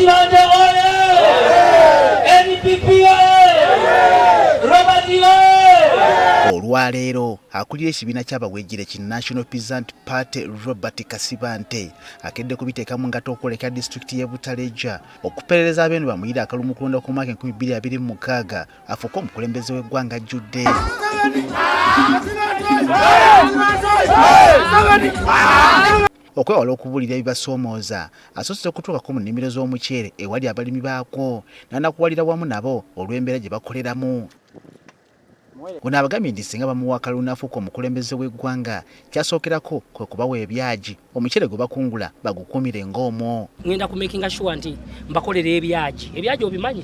Kasibante oye! NPP oye! Robert oye! Olwaleero akulira ekibiina ky'abawejjere ki National Peasant Party Robert Kasibante akedde kubiteekamu ngata okwoleka disitulikiti y'e Butaleja okuperereza abeeno bamuyire akalulu mu kulonda kw'omwaka 2026 afuuke omukulembeze w'eggwanga ajjudde. Okwewala okubuulira ebibasoomooza, asoose okutuukako mu nnimiro z'omuceere ewali abalimi baakwo n'anakuwalira wamu nabo olw'embeera gye bakoleramu. Ono abagambye nti singa bamuwa akalulu n'afuuka omukulembeze w'eggwanga, ky'asookerako kwe kubawa ebyagi omuceere gwe bakungula bagukuumire ng'omwo. Ngenda ku makinga sure nti mbakolera ebyagi. Ebyagi obimanyi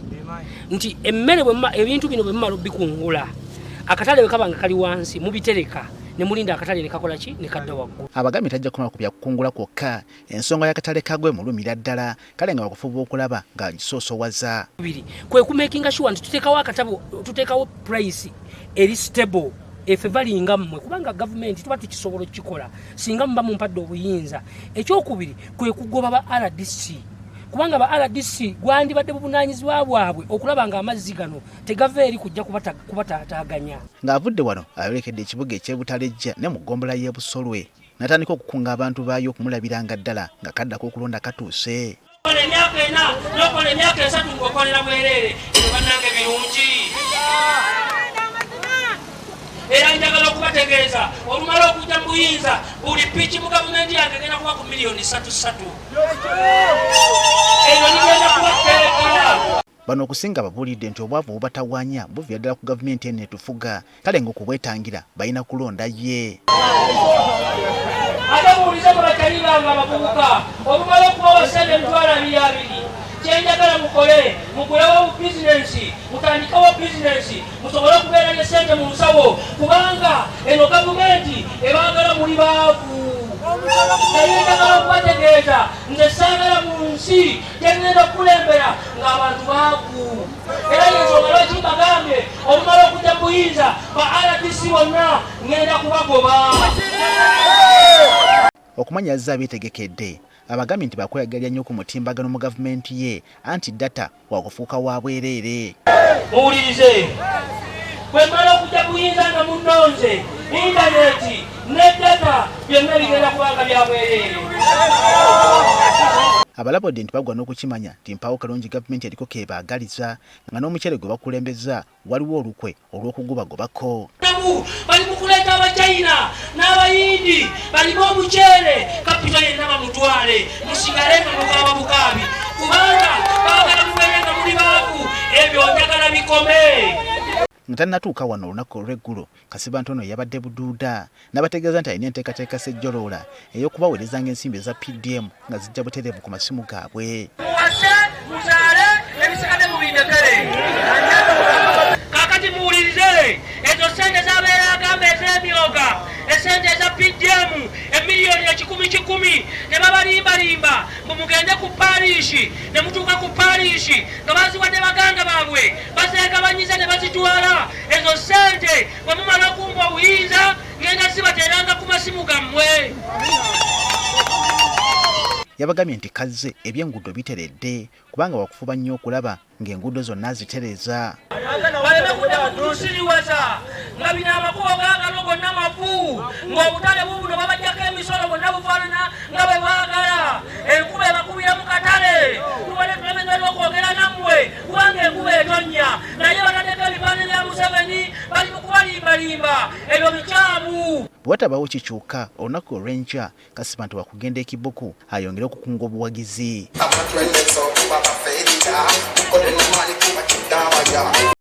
nti emmere ebintu bino bwe mumala obikungula akatale bwe kaba nga kali wansi mubitereka ne mulinda akatale ne kakola ki ne kadda waggulu. Abagambye tajja kukoma ku byakukungula kwokka, ensonga y'akatale kagwe emulumira ddala kale nga wakufuba okulaba ng'agisoosowaza. Biri kwe kumakinga sure nti tuteekawo akatabo, tuteekawo price eri stable efe balinga mmwe kubanga gavumenti tuba tukisobola okukikola singa muba mumpadde obuyinza. Ekyokubiri kwe kugoba ba RDC kubanga ba RDC gwandibadde buvunaanyizibwa bwabwe okulaba nga amazzi gano tegava eri kujja kubataataaganya. Ng'avudde wano ayolekedde ekibuga eky'e Butalejja ne mu ggombolola y'e Busolwe n'atandika okukunga abantu baayo okumulabiranga ddala nga kaddako okulonda katuuse. Kola emyaka ena n'okola emyaka esatu ng'okolera bwereere, ebyo bannange birungi. Era njagala okubategeeza olumala okujja mu buyinza buli piki mu gavumenti yange egenda kuba ku miliyoni ssatu ssatu. Eryo ligenda kuba tteeka. Bano okusinga babuulidde nti obwavu obubatawaanya buviira ddala ku gavumenti eno etufuga kale ng'okubwetangira balina kulonda ye. Ate muwulize mwe bakyali bange abavubuka, olumala okubawa ssente 200,000 kye njagala mukole mugulewo bizinensi, mutandikewo bizinensi musobole okubeera ne ssente mu nsawo kubanga eno gavumenti ebaagala muli baavu. Naye njagala okubategeeza nze saagala mu nsi Tengenda kukulembera ng'abantu baavu era yensonga lwaki mbagambye olumala okujja mu buyinza ba RDC bonna ngenda kubagoba. Okumanya azze abeetegekedde abagambye nti bakweyagalira nnyo ku mutimbagano mu gavumenti ye anti data wakufuuka wa bwereere. Muwulirize, bwe mmala okujja mu buyinza nga munnonze, intaneti ne data byonna bigenda kuba nga bya bwereere. Abalabudde nti bagwana okukimanya nti mpaawo kalungi gavumenti eriko kebaagaliza nga n'omuceere gwe bakulembeza waliwo olukwe olw'okugubagobako. Bali mu kuleeta Abachina n'Abayindi balime omuceere, kapito yenna bamutwale, musigale nga mukaaba bukaabi kubanga baagala mubeere nga muli baavu. Ebyo njagala bikome. Nga tannatuuka wano olunaku olw'eggulo, Kasibante ono yabadde Buduuda n'abategeeza nti alina enteekateeka Ssejjoloola ey'okubaweerezanga ensimbi eza PDM nga zijja butereevu ku masimu gaabwe. Muwase, muzaale, ebisigadde mubindekere. Kaakati muwulirize, ezo ssente z'abeera agamba ez'emyoga, essente eza PDM, emiliyoni ekikumi kikumi, ne babalimbalimba mbu mugende ku paarishi, ne mutuuka ku paarishi nga baziwadde baganda baabwe, bazeegabanyiza ne bazitwala. Ezo ssente bwe mumala okumpa obuyinza ngenda zibateeranga ku masimu gammwe. Yabagambye nti kazze eby'enguudo biteredde kubanga wakufuba nnyo okulaba ng'enguudo zonna azitereeza. Baleme kudda mu kutusiriwaza nga bino amakubo gaagano gonna mafu, ng'obutale bubuno babajjako emisolo bwonna bufaanana nga bwe baagala, enkuba ebakubira mu katale. Tubadde tulemeddwa n'okwogera nammwe kubanga enkuba etonnya, naye bataddeko ebipande bya Museveni, bali mu kubalimbalimba, ebyo bikyamu. Bwe watabaawo kikyuka olunaku olw'enkya, Kasibante wakugenda e Kibuku ayongere okukunga obuwagizi.